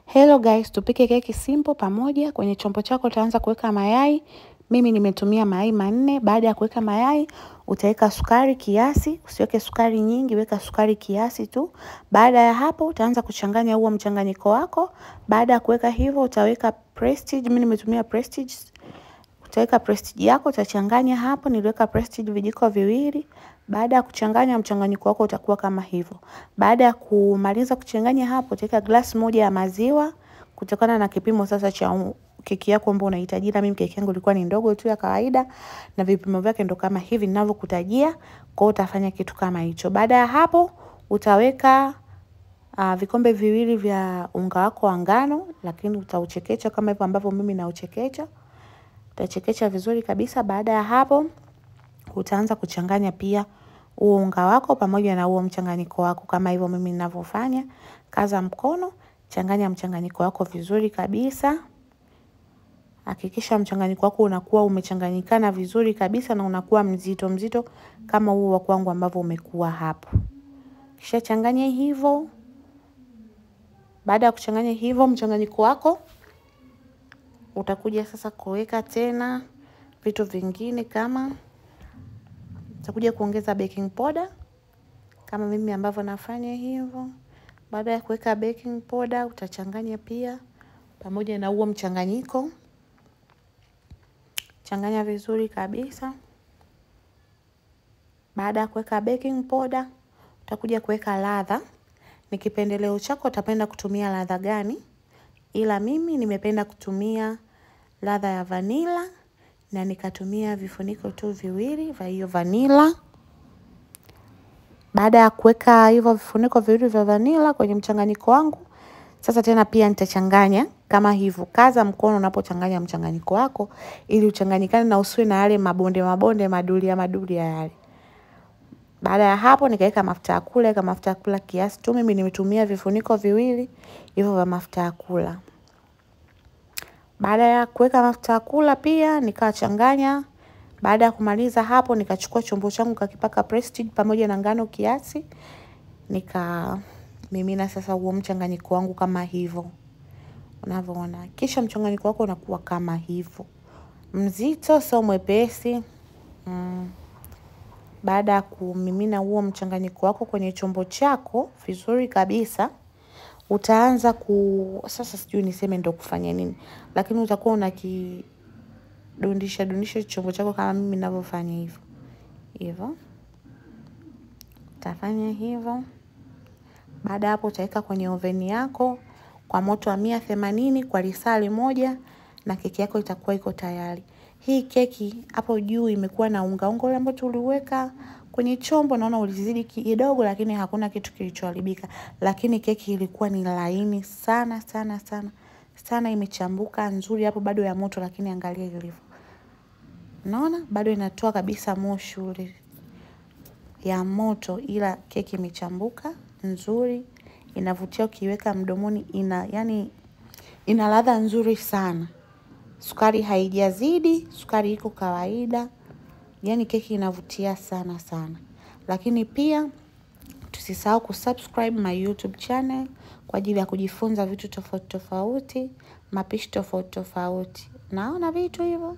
Hello guys, tupike keki simple pamoja. Kwenye chombo chako utaanza kuweka mayai. Mimi nimetumia mayai 4. Baada ya kuweka mayai, utaweka sukari kiasi. Usiweke sukari nyingi, weka sukari kiasi tu. Baada ya hapo, utaanza kuchanganya huo mchanganyiko wako. Baada ya kuweka hivyo, utaweka Prestige. Mimi nimetumia Prestige. Utaweka Prestige yako, utachanganya hapo. Niliweka Prestige vijiko 2. Baada ya kuchanganya mchanganyiko wako utakuwa kama hivyo. Baada ya kumaliza kuchanganya hapo, utaweka glasi 1 ya maziwa kutokana na kipimo sasa cha keki yako ambayo unahitaji. Na mimi keki yangu ilikuwa ni ndogo tu ya kawaida na vipimo vyake ndo kama hivi ninavyokutajia. Kwa hiyo utafanya kitu kama hicho. Baada ya hapo utaweka vikombe 2 vya unga wako wa ngano, lakini utauchekecha kama hivyo ambavyo mimi nauchekecha. Utachekecha vizuri kabisa. Baada ya hapo utaanza kuchanganya pia huo unga wako pamoja na huo mchanganyiko wako kama hivyo mimi ninavyofanya. Kaza mkono, changanya mchanganyiko wako vizuri kabisa. Hakikisha mchanganyiko wako unakuwa umechanganyikana vizuri kabisa na unakuwa mzito mzito kama huo wa kwangu ambavyo umekuwa hapo. Kisha changanya hivyo. Baada ya kuchanganya hivyo mchanganyiko wako, utakuja sasa kuweka tena vitu vingine kama utakuja kuongeza baking powder kama mimi ambavyo nafanya hivyo. Baada ya kuweka baking powder utachanganya pia pamoja na huo mchanganyiko. Changanya vizuri kabisa. Baada ya kuweka baking powder utakuja kuweka ladha. Ni kipendeleo chako utapenda kutumia ladha gani, ila mimi nimependa kutumia ladha ya vanilla na nikatumia vifuniko tu 2 vya hiyo vanilla. Baada ya kuweka hivyo vifuniko 2 vya vanilla kwenye mchanganyiko wangu, sasa tena pia nitachanganya kama hivyo. Kaza mkono unapochanganya mchanganyiko wako ili uchanganyikane na usiwe na yale mabonde mabonde, madulia madulia yale. Baada ya hapo nikaweka mafuta ya kula, kama mafuta ya kula kiasi tu. Mimi nimetumia vifuniko 2 hivyo vya mafuta ya kula. Baada ya kuweka mafuta ya kula pia nikachanganya. Baada ya kumaliza hapo nikachukua chombo changu kakipaka Prestige pamoja na ngano kiasi, nikamimina sasa huo mchanganyiko wangu kama hivyo unavyoona. Kisha mchanganyiko wako unakuwa kama hivyo, mzito sio mwepesi. Baada ya kumimina huo mchanganyiko wako kwenye chombo chako vizuri kabisa, utaanza sasa sijui niseme ndo kufanya nini, lakini utakuwa unakidundisha dundisha chombo chako kama mimi ninavyofanya hivyo. Hivyo utafanya hivyo. Baada hapo utaweka kwenye oveni yako kwa moto wa 180 kwa lisali 1 na keki yako itakuwa iko tayari. Hii keki hapo juu imekuwa na unga unga ule ambao tuliweka kwenye chombo, naona ulizidi kidogo lakini hakuna kitu kilichoharibika. Lakini keki ilikuwa ni laini sana sana sana sana, imechambuka nzuri hapo bado ya moto, lakini angalia ilivyo. Naona bado inatoa kabisa moshi ule ya moto, ila keki imechambuka nzuri, inavutia ukiweka mdomoni, ina ladha nzuri sana. Sukari haijazidi, sukari iko kawaida. Yani keki inavutia sana sana. Lakini pia tusisahau kusubscribe my YouTube channel kwa ajili ya kujifunza vitu tofauti tofauti, mapishi tofauti tofauti. Naona vitu hivyo.